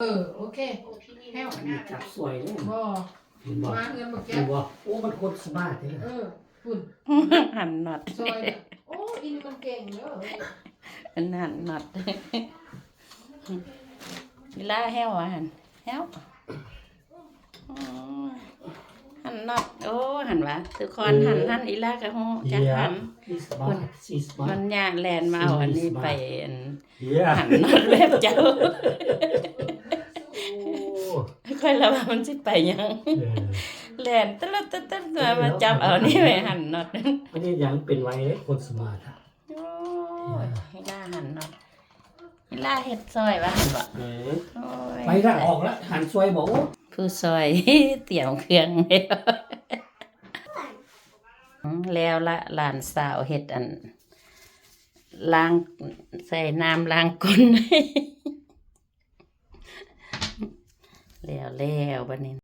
ເອີ ໂອເຄ ແລ້ວ ຈັບຊ່ວຍເດ້ ບໍ່ ເຫັນບໍ່ ມາເຮືອນບັກແຈ ເຫັນບໍ່ ໂອ້ ມັນໂຄດສະບາຍເດ້ ເອີ ພຸ້ນ ຫັນນັອດ ຊ່ອຍ ໂອ້ ອີນີ້ມັນເກັ່ງເດີ ມັນຫັນນັອດ ອີ່ຫຼ້າແຮ້ວວ່າຫັ້ນ ແຮ້ວ ອືມ ຫັນນັອດ ໂອ້ ຫັ້ນວ່າ ທຸກຄົນ ເອີ ຫັນຫັ້ນ ອີ່ຫຼ້າກໍຮູ້ຈັກ ເອີ ຫັນ ເອີ ມັນຍາກແລ່ນມາເອົາອັນນີ້ໄປ ເອີ ຫັນນັອດແບບເຈົ້າ ໂອ້ ຂ້ອຍລະວ່າມັນຊິໄປຫຍັງ ເອີ ແລ່ນຕະເລິດຕະເຕີມາ ມາຈັບເອົານີ້ໄປຫັນນັອດ ມັນເຮັດຫຍັງເປັນໄວເດ້ ຄົນສະມາດ ໂອ້ຍ ເອີ ອີ່ຫຼ້າຫັນນັອດ ອີ່ຫຼ້າເຮັດຊ່ອຍວ່າຫັ້ນບໍ ເອີ ໂອ້ຍ ໄປລະ ອອກລະ ຫັນຊ່ອຍບໍ ຜູ້ຊ່ອຍຕຽມເຄື່ອງແລ້ວ ແລ້ວລະ ຫຼານສາວເຮັດອັນ ລ້າງ ໃສ່ນ້ຳລ້າງກົ້ນ ແລ້ວ ແລ້ວບັດນີ້